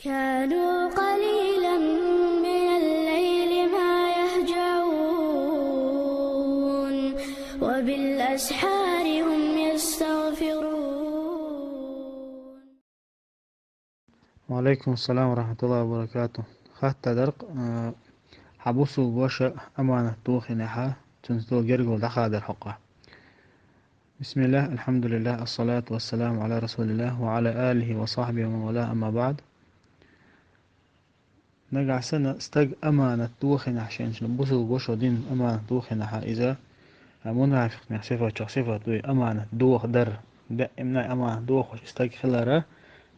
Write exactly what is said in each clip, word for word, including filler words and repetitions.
كانوا قليلا من الليل ما يهجعون، وبالأسحار هم يستغفرون. وعليكم السلام ورحمة الله وبركاته. Хаттар, э, хьа бусулба ваша аманат дохинехьа, цунца дола гергал дӀахадар хьокъа. بسم الله، الحمد لله، الصلاة والسلام على رسول الله وعلى آله وصحبه ومن والاه، أما بعد. Нагахь санна стаг аманат дохинехь, шен бусулба ваша дин аманат дохинехьа, иза а мунафикънех сифатчех сифат дуй, аманат дохадар. Даимна аманат дохуш стаг хилара,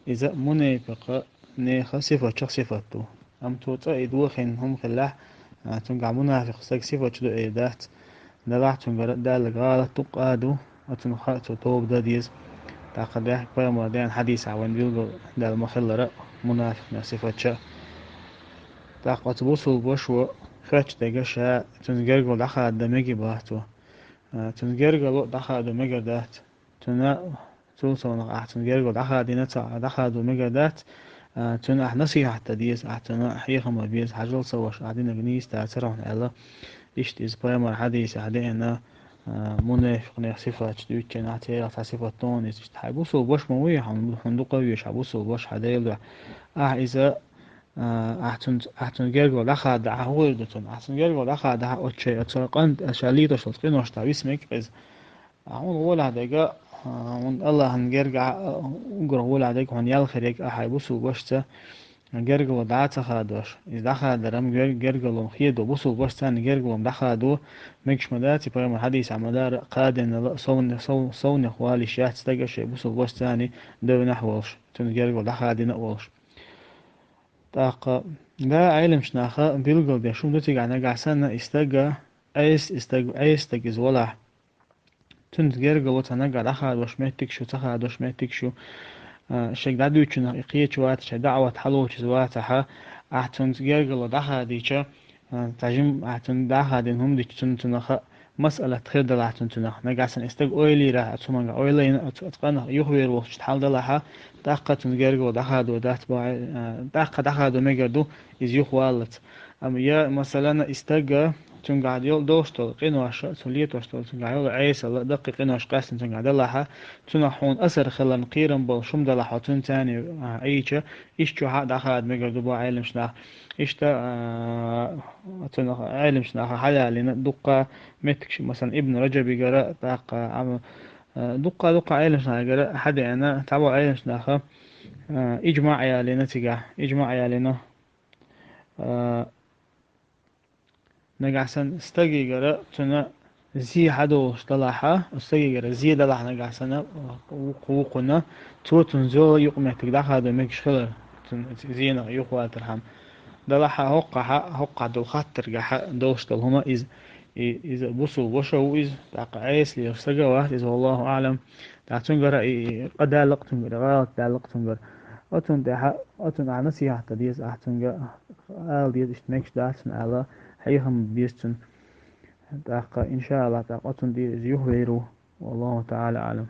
иза мунафикъ неха сифатчех сифат ду. Амма цо цӀа и дохина хӀума хилахь, а, цуьнгахь мунафикъ стаг сифатча ду эр дац. Делахь цуьнгара Далла гӀалат дуккха а ду, оцунах хаа цо тоба дан деза. ТӀаккха даьхьа пайхамар даьнна хьадисахь вайн билгал Далла ма-хиллара мунафикънех сифатча. ТӀаккха оцу бусулба вашо хоьттуш дерг ша цуьнан гергало дӀахадан мега боху цо. А, цуьнан гергало дӀахадан мегар дац. Цуьнан цул совнах ахь цуьнан гергало дӀахадийна ца, дӀахадо мегар дац. А, цуьнан ахь насихьат дан деза, ахь цуьнан хьехам бан беза, хьажал, сан ваша, ахь динарг нийса дацара хьуна аьлла. Иштта иза пайхамар хьадисехь деана, а, мунафикънех сифаташ дуьйцучу хенахь церах цхьа сифат ду хьуна иза. Иштта хьайн бусулба ваша ма вуй хьуна, хьуна дукха а везаш хьан бусулба ваша, хьан Делан дуьхьа. Ахь иза, а, ахь цуьнан, ахь цуьнан гергало дӀахадахь, хӀун хир ду цунна? Ахь цуьнан гергало дӀахадахь, оцу шайн, оцу къинтӀера, ша летош долчу къиношна виса мега иза. Ахь хьуна гӀолехь дерг, а, хьуна Аллахьан гергахь, а, уггар гӀолехь дерг хьуна ял хир ерг, ахь хьайн бусулба вашаца гергало дӀа а ца хадош. Иза дӀахадар-м гер-, гергало-м хедо, бусулба вашаца царна гергало-м дӀахадо мегаш ма дац, и пайхамар хьадисехь ма-дарра, кхаденнал а совне-, сов-, совнех вала йиш яц стага шен бусулба вашаца царна девнехь а волуш, цуьнан гергало дӀахадийна а волуш. ТӀаккха, да, Ӏеламчу наха билгал деш хӀума ду цигахь, нагахь санна и стаг, Ӏеса, и стаг, Ӏеса стаг иза валахь. Цуьнца гергало цхьа нагахь дӀахадош меттигаш ю, ца хадош меттигаш ю, а, шега дӀадуьйцучунах и кхеча вац, шайн даӀват хьалочу иза вацахьа, ахь цуьнца гергало дӀахадийча, а, цхьа жим, ахь цуьнан дӀахадийна хӀума дича, цуьнан цунах масъалат хир далахь цуьнан цунах. Нагахь санна и стаг ойла йийрахь, оцу хӀуманга ойла а йина, оцу, оцу къинах юхавер волчу хьал далахьа, тӀаккха цуьнан гергало дӀахадо дац боху, а, тӀаккха дӀахадо мегар ду, иза юхаваллалц. Амма я, масалана, и стаг, цуьнгахь йол-, долуш долу къинош, цо летош долу цуьнгахь йолу Ӏесалла, даккхий къинош къаьстина цуьнгахь далахьа, цунах хьуна асар хиларна кхерам болуш хӀума далахь хьо цуьнца царна, а, Ӏийча, иштта чохь а дӀахада мегар ду боху Ӏеламчу наха. Иштта, а, цунах Ӏеламчу наха хьаялийна дуккха меттигаш, масалан, Ибн Раджабигара, тӀаккха, а, а, дуккха-дуккха Ӏеламчу нахагара хьадеана, цхьаболу Ӏеламчу наха, а, иджмаъ ялийна цигахь, иджмаъ ялийна. А, Нагахь санна стагигара цуьнан зе хьадолуш далахьа, оцу стагигара зе далахь нагахь санна, вукху-, вукхунна, цо цуьнан зола юкъаметтиг дӀахадо мегаш хилар, цуьнан зенах юхаватархьама. Далахьа хӀоккхахьа, хӀоккхахь долу хаттаргахьа долуш долу хӀума иза, и, иза бусулба ваша ву иза, тӀаккха Ӏеса лелаш стага а вац иза, валлаху аӀлам. ТӀаккха цуьнгара и, и къа даьлла-кх цуьнгара, гӀалат даьлла-кх цуьнгара. Оцунна тӀаьхьа, оцунна ахь насихьат дан деза, ахь цуьнга ала деза, иштта мегаш дац хьуна аьлла, хьехам бан беза цуьнан. ТӀаккха, иншааллахӀ, тӀаккха оцунна тӀера иза юхавер ву. Валлаху таӀала аӀлам.